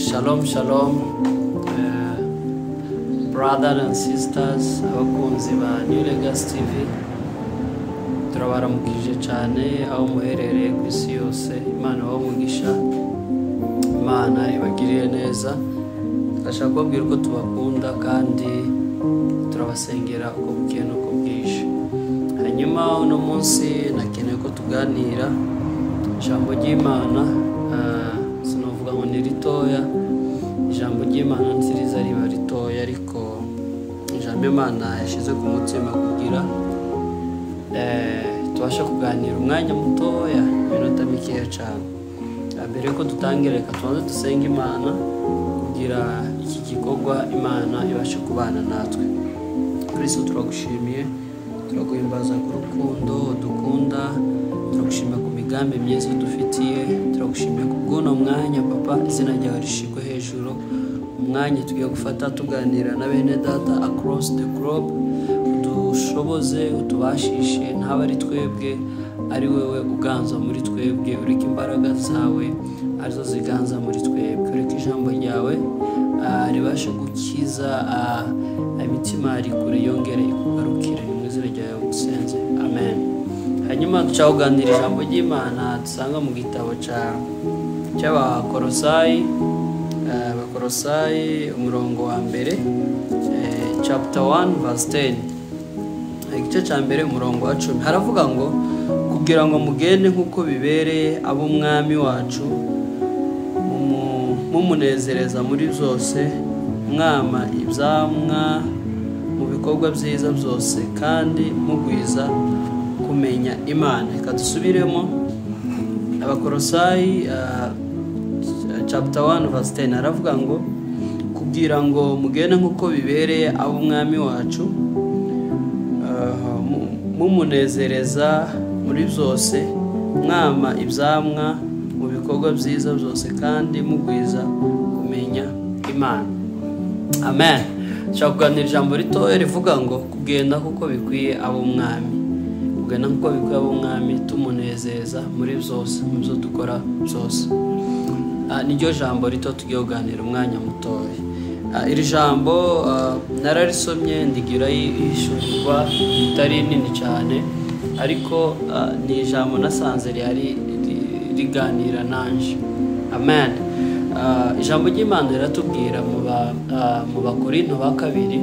Shalom shalom, brother and sisters, abakunzi ba New Legacy TV, turabaramukije cyane aho muherereye ku isi yose. Imana ibahe umugisha, Imana ibagirire neza. Turashaka kubabwira uko tubakunda kandi turabasengera uko bukeye n'uko bwije. Hanyuma uno munsi nakeneye ko tuganira ijambo ry'Imana. Sinavuga ngo ni ritoya, ijambo ry'Imana ntiriza riba ritoya, ariko ijambo Imana yashyize ku mutima kugira tubashe kuganira umwanya mutoya, iminota mikeya cyane. Mbere yuko dutangira, reka tubanze dusenge Imana kugira iki gikorwa Imana ibashe kubana natwe. Kristo, turagushimiye, turaguhimbaza ku rukundo dukunda, turagushimira ku migambi myiza dufitiye, turagushimiye ku bw'uno mwanya. Papa, izina ryawe rishigwe hejuru. Umwanya tugiye gufata tuganira na bene data across the globe, udushoboze, utubashishe, ntaba ari twebwe, ari wowe uganza muri twebwe. Ureke imbaraga zawe arizo ziganza muri twebwe, ureke ijambo ryawe ribashe gukiza imitima yari kure, yongere ikugarukire. Mu izina ryawe gusenze, amen. Hanyuma duca kuganira ijambo ry'Imana dusanga mu gitabo cy'Abakorosayi, Abakorosayi umurongo wa mbere, chapter 1 verse 10, igice cya mbere umurongo wa 10. Haravuga ngo: "Kugira ngo mugende nk'uko bibereye ab'Umwami wacu, mumunezereza muri byose, mwama ibyamwa mu bikorwa byiza byose, kandi mugwiza kumenya Imana." Reka dusubiremo Abakorosayi chapter 1 verse 10. Aravuga ngo: "Kugira ngo mugende nk'uko bibereye ab'Umwami wacu, mumunezereza muri byose, mwama ibyamwa mu bikorwa byiza byose, kandi mugwiza kumenya Imana." Amen. Nshaka kuganira ijambo ritoya rivuga ngo kugenda kuko bikwiye ab'Umwami, kugenda nk'uko bikwiye ab'Umwami, tumunezeza muri byose, mu byo dukora byose. Niryo jambo rito tugiye kuganira umwanya mutoya. Iri jambo nararisomye, ndigira ishyurwa ritari nini cyane, ariko ni ijambo nasanze rihari riganira nanje. Amen. Ijambo ry'Imana riratubwira mu Bakorinto ba kabiri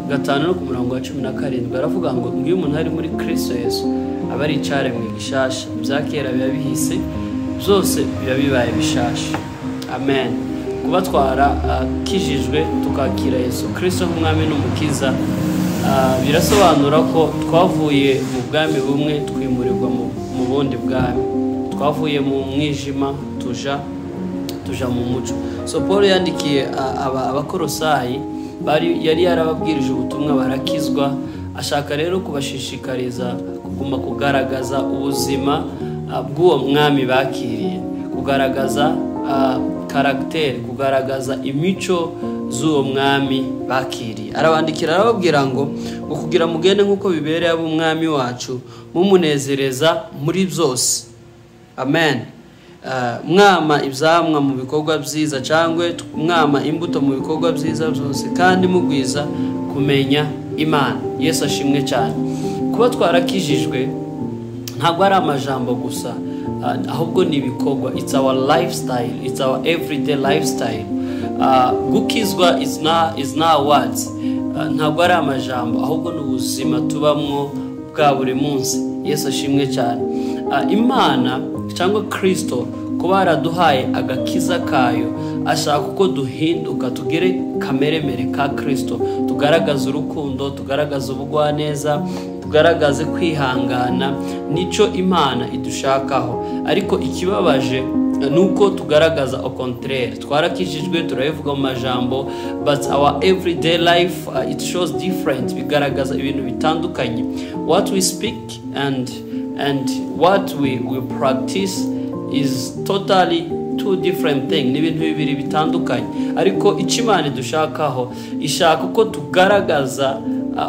5 no ku murongo wa 17, aravuga ngo iyo umuntu ari muri Kristo Yesu, aba ari icaremwe gishasha, ibya kera biba bihise, byose biba bibaye bishasha. Amen. Kuba twarakijijwe, tukakira Yesu Kristo nk'Umwami n'Umukiza, birasobanura ko twavuye mu bwami bumwe twimurirwa mu bundi bwami, twavuye mu mwijima tuja mu muco. So Paul yandikiye Abakorosayi, bari yari yarababwirije ubutumwa barakizwa, ashaka rero kubashishikariza kuguma kugaragaza ubuzima bw'uwo mwami bakiriye, kugaragaza caractère, kugaragaza imico z'uwo mwami bakiriye. Arabandikira, arababwira ngo kugira mugende nk'uko bibereye ab'Umwami wacu, mumunezereza muri byose. Amen. Mwama ibyamwa mu bikorwa byiza, cyangwa mwama imbuto mu bikorwa byiza byose, kandi mugwiza kumenya Imana. Yesu ashimwe cyane. Kuba twarakijijwe ntabwo ari amajambo gusa, ahubwo ni ibikorwa. It's our lifestyle, it's our everyday lifestyle. Gukizwa is not words. Ntabwo ari amajambo, ahubwo ni ubuzima tubamwo bwa buri munsi. Yesu ashimwe cyane. Imana cyangwa Kristo kuba yaraduhaye agakiza kayo, ashaka uko duhinduka, tugere kameremere ka Kristo, tugaragaze urukundo, tugaragaze ubugwaneza, tugaragaze kwihangana. Nico Imana idushakaho. Ariko ikibabaje ni uko tugaragaza au contraire. Twarakijijwe, turabivuga mu majambo, but our everyday life, it shows different, bigaragaza ibintu bitandukanye. What we speak and what we practice is totally two different thing, ni ibintu bibiri bitandukanye. Ariko icyo Imana idushakaho, ishaka ko tugaragaza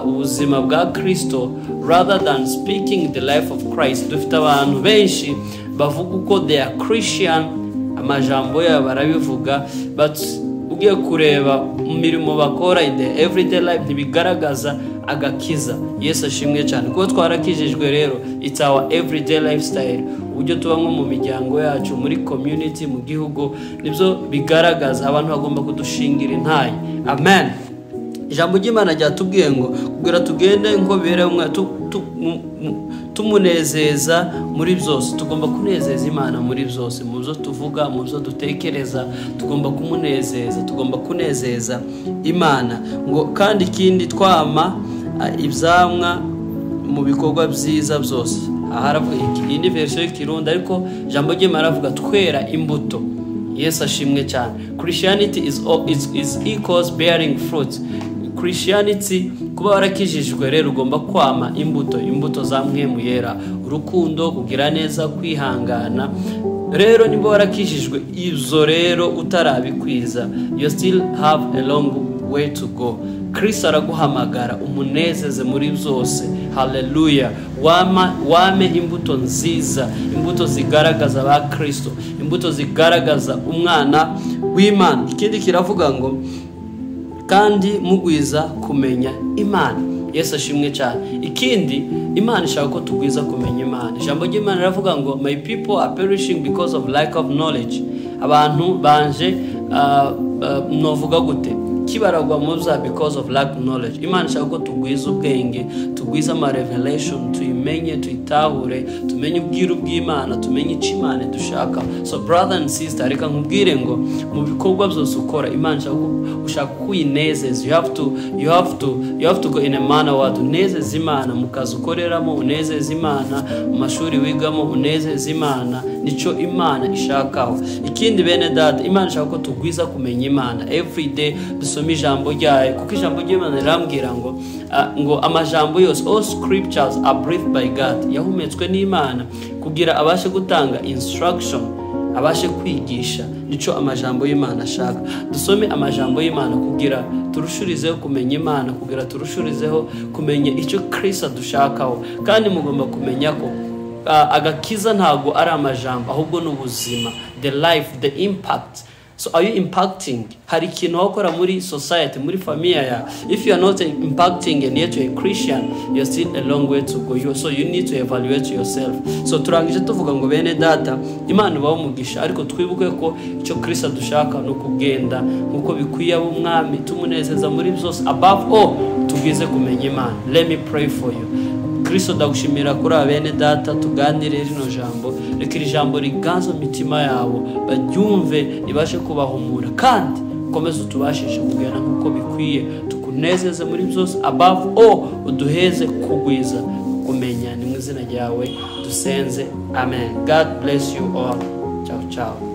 ubuzima bwa Kristo rather than speaking the life of Christ. Dufite abantu benshi bavuga uko they are Christian. Amajambo yabo barabivuga, but ugiye kureba mu mirimo bakora in the everyday life, ntibigaragaza agakiza. Yesu ashimwe cyane. Kuko twarakijijwe rero, it's our everyday lifestyle, uburyo tubamo mu miryango yacu, muri community, mu gihugu, nibyo bigaragaza. Abantu bagomba kudushingira intayi. Amen. Ijambo ry'Imana ryatubwiye ngo kugira tugende ngo bibereho tumunezeza muri byose. Tugomba kunezeza Imana muri byose, mu byo tuvuga, mu byo dutekereza, tugomba kumunezeza, tugomba kunezeza Imana. Ngo kandi ikindi, twama ibyamwa mu bikorwa byiza byose. Aha haravuga iyi ni version y'Ikirundi, ariko ijambo ry'Imana aravuga twera imbuto. Yesu ashimwe cyane. Christianity is equals bearing fruit. Christianity, kuba warakijijwe rero, ugomba kwama imbuto, imbuto za Mpwemu Yera: urukundo, kugira neza, kwihangana. Rero niba warakijijwe, ibyo rero utarabikwiza, you still have a long way to go. Kristo araguhamagara umunezeze muri byose. Haleluya! Wama wame imbuto nziza, imbuto zigaragaza ba Kristo, imbuto zigaragaza umwana w'Imana. Ikindi kiravuga ngo kandi mugwiza kumenya Imana. Yesu ashimwe cyane. Ikindi, Imana ishaka ko tugwiza kumenya Imana. Ijambo ry'Imana riravuga ngo "My people are perishing because of lack of knowledge." Abantu banje novuga gute, kibaragwa muza because of lack of knowledge. Imana ishaka ko tugwiza ubwenge, tugwiza ama revelation, tuyimenye, tuyitahure, tumenye ubwiru bw'Imana, tumenye icyo Imana dushaka. So brother and sister, reka nkubwire ngo mu bikorwa byose ukora, Imana ishaka ko ushaka kuyinezeza. You have to go in a manner what unezeza Imana mu kazi ukoreramo, unezeza Imana mu mashuri wigamo, unezeza Imana. Nicyo Imana ishakaho. Ikindi, bene data, Imana ishaka ko tugwiza kumenya Imana every day, dusome ijambo ryayo, kuko ijambo ry'Imana rirambwira ngo amajambo yose, all scriptures are breathed by God, yahumetswe n'Imana kugira abashe gutanga instruction, abashe kwigisha. Nico amajambo y'Imana ashaka. Dusome amajambo y'Imana kugira turushurizeho kumenya Imana, kugira turushurizeho kumenya icyo Kristo adushakaho. Kandi mugomba kumenya ko agakiza ntabwo ari amajambo, ahubwo ni ubuzima, the life, the impact. So are you impacting? Hari ikintu wakora muri society, muri familia ya? If you are not impacting and yet you're a Christian, you're still a long way to go. So you need to evaluate yourself. So turangije tuvuga ngo bene data, Imana ibahe umugisha, ariko twibuke ko icyo Kristo adushaka ni ukugenda nk'uko bikwiye ab'umwami, tumunezeza muri byose. Above all, tugwize kumenya Imana. Let me pray for you. Kristo, ndagushimira kuri aba bene data tuganire rino jambo. Reka iri jambo riganze mu mitima yabo, baryumve, ribashe kubahumura, kandi ukomeze utubashishe kugenda nk'uko bikwiye, tukunezeze muri byose. Above all, uduheze kugwiza kumenya. Ni mu izina ryawe dusenze, amen. God bless you all. Ciao ciao.